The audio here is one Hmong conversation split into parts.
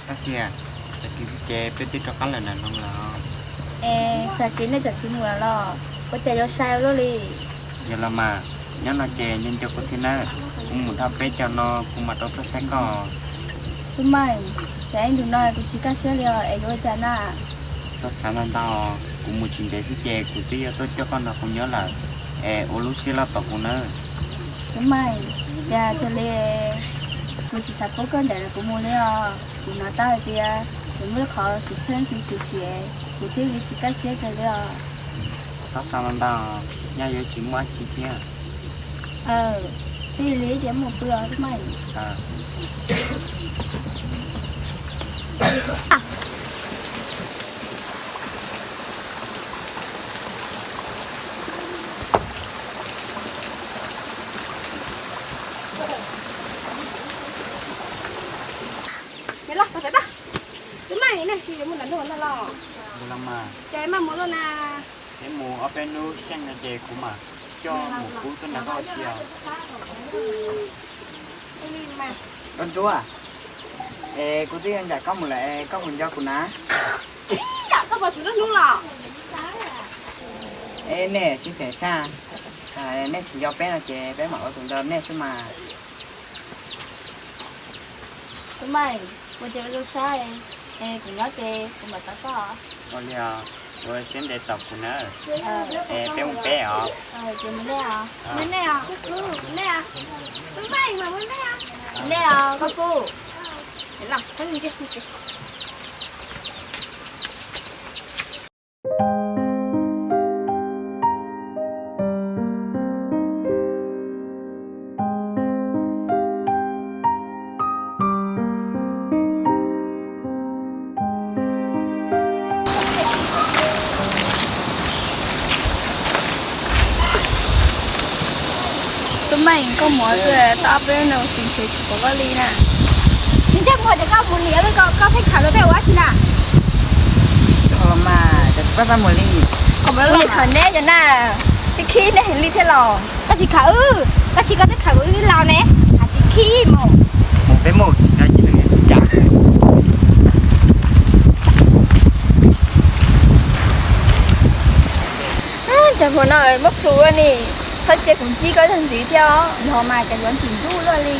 Tab sis, tag kis ces peb twb rov qab lawm na no los. Es tag kis nej tseem tsis mus lawm los? Ua cas yuav sai ua luaj li? Yog los mas, nyob no ces nco nco kuv thiab na, kuv mus dhau peb caug no kuv mam rov tuaj saib koj. Tub Meej, cas ib ntus no kuv tsis kaj siab li os, es yuav ua cas na? Txhob xav ntau ntau, kuv mus tsis ntev xwb ces kuv twb yuav tuaj coj koj nrog kuv nyob lawm, es ua lub siab loj tos kuv nawb. Tub Meej, cas raws li kuv tsis xav pub koj ncaim kuv mus li os. Kuv hnov tau hais tias kuv muaj ib qho xwm txheej tsis tshwm sim, kuv thiaj li tsis kaj siab kawg li os. Txhob xav ntau ntau, nyaj yuav tsis muaj dab tsi thiab. Twb li tias mus pw os Tub Meej. Tub Meej, nej tsis yuav mus nram nroog no los? Ces maj mus lawm na. Peb mus ob peb hnub xyeej no ces kuv mam coj mus pub tuaj nrog koj ua si os. Koj Ntsuab, es kuv twb yuav ncaim koj mus lawm es koj puas nco kuv na? Ib yam koj puas tsum lub hnub los? Es nej sib phem tshaj, nej tsis nco peb no ces peb mam ua tus nrog nej xwb mas. Tub Meej, ua cas zoo saib, es kuv nyob ces kuv mam tos koj. Ua li os, ua siab ntev tos kuv na. Es peb mus peb os. Ces mus nej os. Mus nej os. Nej os. Mus nej os. Nej os, koj kuj. Tub Meej, koj mus twg tau ob peb hnub no tsis ntshe tsis pom koj li na. Ntshe mus ces koj mus liam li ko, koj pheej khawm rau peb ua dab tsi na? Mas cas koj tau mus li? Mus li khawm neb cov na, tsis khib neb heev li thiab los? Koj tsis khawm wb, tab sis koj twb khawm wb ib los ne, has tsis khib mus. Mus peb mus tsis tau cia li xwb cas. Cov hluas no muab plhus ua ni, txhob cia kuv ntsib koj zaug ntxiv thiab. Yog mas cas yuav ntxim ntxub luaj li.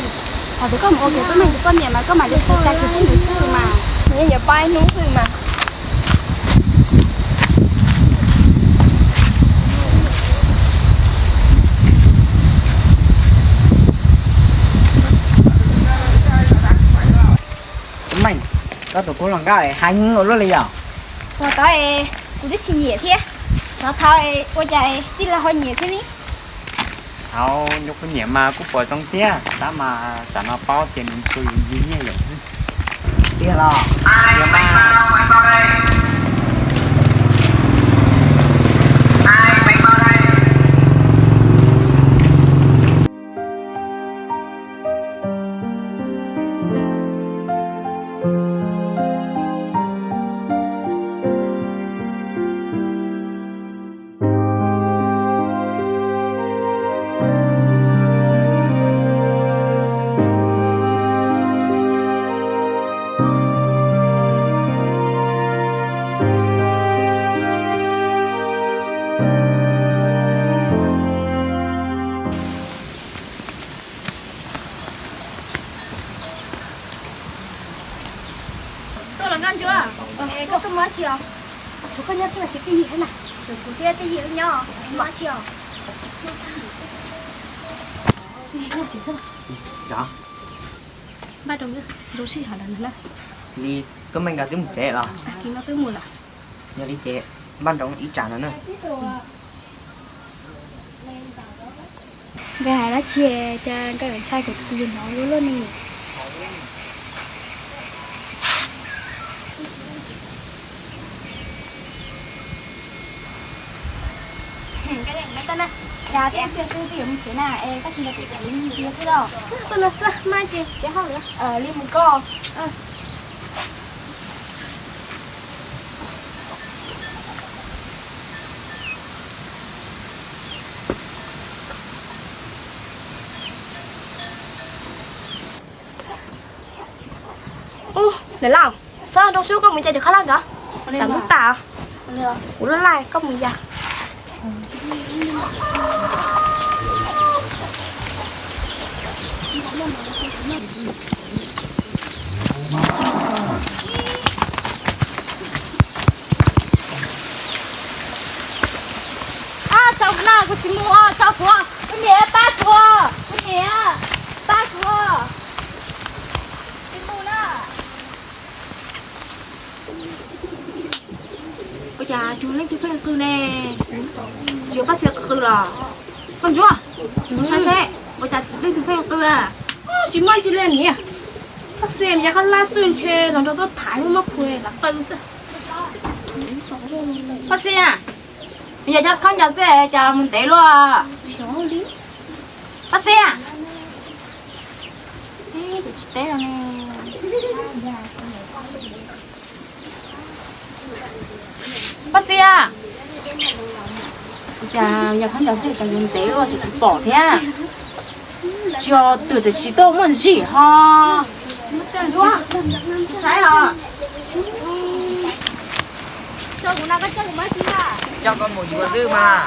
Thaum twg koj mus ua kiag Tub Meej tus poj niam mas koj mam li qhia tag kis pub nws xwb mas. Nws yeej yuav pab ib hnub xwb mas. Tub Meej, koj tus kub hluas nkauj es hais ua luaj li yom? Thaum tod es kuv twb tsis nyiam thiab, thaum tod es ua cas tij laug ho nyiam thiab ne? Thaum nyuam qhuav nyiam mas kuj pom zoo thiab, tab mas tsam no paub ces nws txhua yus nyiam yus xwb. Tiag los? Tiag mas. Tuaj los Nkauj Ntsuab, koj tuaj mus dab tsi os? Tshuav koj nyob xwb los tsis pheej yig thiab na. Tshuav kuv thiab Tej Yig wb nyob, mus dab tsi os? Npaj Nroos, Npaj Nroos sij hawm lawm na. Li Tub Meej nkawd twb mus tsev los? Kis no twb mus lawm. Yog li ces Npaj Nroos ib tsam no na. Nkawd hais dab tsi, cas nkawd ntshai kuv tus yawg hnov luaj luaj ne. Cas twb tias twb yuav mus tsev na, es koj tsis nrog kuv tham ntsis xwb los? Tuaj no xwb, maj ces tsev hauj lwm li mus koj. Ub, Niam laus, txhob nroo sub, koj mus ya cov khab laj nrov, tsam ntub tas. Kuv laj laj, koj mus ya. Tso kuv na, kuv tsis mus, tso kuv. Kuv niam, pab kuv, kuv niam, pab kuv. Tsis mus na. Ua cas tsis muaj leej twg pheej qw ne? Tsis yog Paj Xia qw los? Koj ntsuab, mus saib seb ua cas leej twg pheej qw a. Tsis muaj tsis li niam. Paj Xia ya qhab laj xwb, ntshe los nrog tuaj tham, muab phuav los qw xwb. Paj Xia, yog cov khaub ncaws xwb cas mus ntev luaj. Paj Xia. Tsis teb no ne. Paj Xia, cas yog khaub ncaws xwb cas yuav ntev luaj tsis pom thiab. Tsis yog twm tam sim tuaj muaj ntsis ho. Saib os. Coj kuv na, koj coj kuv mas tsis na. Coj koj mus yuav xwb mas.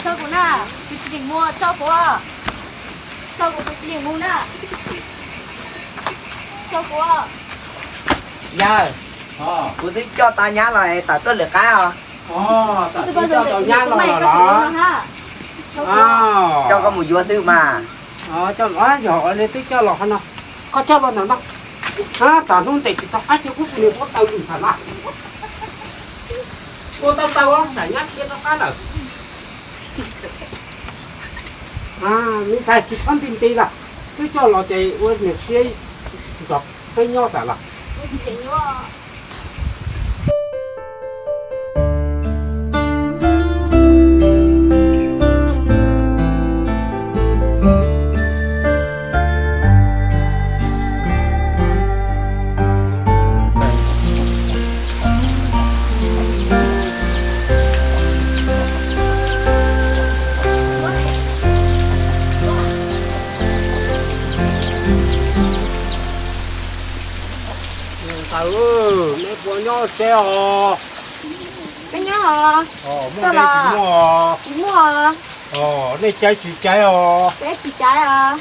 Coj kuv na, kuv tsis yeem mus, coj kuv. Coj kuv, kuv tsis yeem mus na. Coj kuv. Yawg, kuv twb coj tau nyab los es tawm tuaj lwm qab os. Tawm tuaj coj tau nyab los los los. Coj koj mus yuav xwb mas. Yog li twb coj los qhov no, koj coj los ntawm no. Tam hnub ntes tsis tau qab cia kuv tus niam ua taws lwm tham na. Ua tau taws, tam nyab cia rov qab lawm. Me ntxhais tsis txhob nti nti lawm, twb coj los ces ua niam siab nrog peb nyob tas lawm. Niam ntxawm, nej puas nyob tsev os? Peb nyob os. Muaj dej tsis muaj? Tsis muaj. Nej caiv tsis caiv os? Peb tsis caiv os.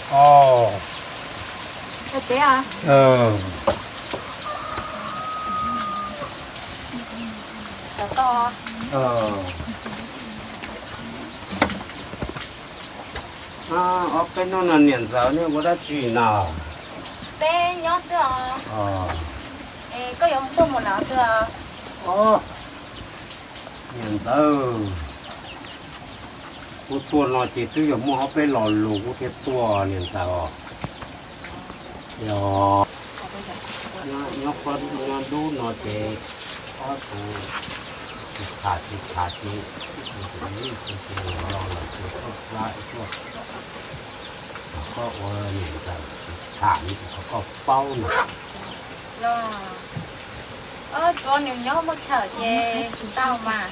Ob peb hnub no niam ntxawm nej ua dab tsi na? Peb nyob xwb os. Koj yuav tuaj mus lawm twg? Niam ntxawm, kuv tuaj no ces twb yog muaj ob peb lo lus kuv thiaj tuaj niam ntxawm os. Yog nyob dub no ces ob tug tsis tham tsis tham ces ib tug tus ib tug tus los lawm ces koj pab tuaj, koj ua niam ntxawm tsis tham li qhov koj paub na. Tsuav nws nyob muaj chaw ces tau mas.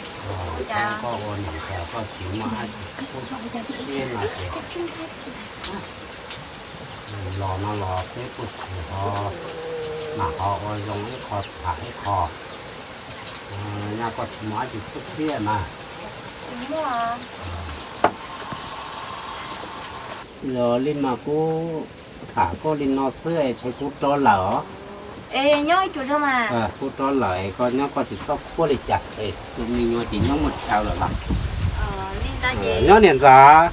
Koj ua niam ntxawm koj tsis muaj dab tsi kub siab no ces los no los peb kuj tsis ho mam ho ua zoo ib qho tham ib qho. Nyaj koj tsis muaj dab tsi kub siab mas. Yog li mas kuv tham koj li no xwb es tsam kuv rov lawm os. Kuv rov lawm es koj nyob koj tsis txhob khuab li cas es tus me nyuam ces nyob muaj chaw lawm los. Nyob niam ntxawm.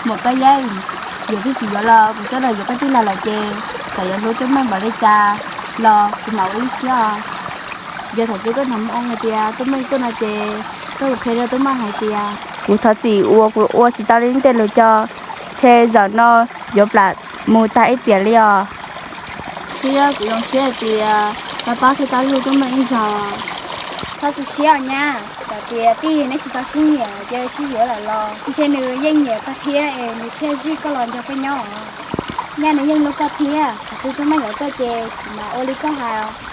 Muam Paj Yeeb, yog twb tsis yuav los kuv coj los yuav koj tij laug lawm ces txawm yuav hlub Tub Meej npaum li cas los kuv mam ua ib siab os. Yog thaum twg koj hnov Muaj Ua hais tias Tub Meej tuaj no ces koj mus qhia rau Tub Meej hais tias kuv thov txim uas kuv ua tsis tau li tej lus cog, ntshe zaum no yuav plam mus tag ib tiam li os. Thiab kuv zoo siab hais tias koj tab thiab tab hlub Tub Meej ib zaug. Txhob tu siab os nyab, txawm tias tij neb tsis tau sib nyiam ces sib yuav lawm los ntshe nws yeej nyiam koj thiab es nws thiaj zij koj los nrog peb nyob os. Nyab nws yeej hlub koj thiab, thaum twg Tub Meej yuav tuaj ces kuv mam ua li koj hais os.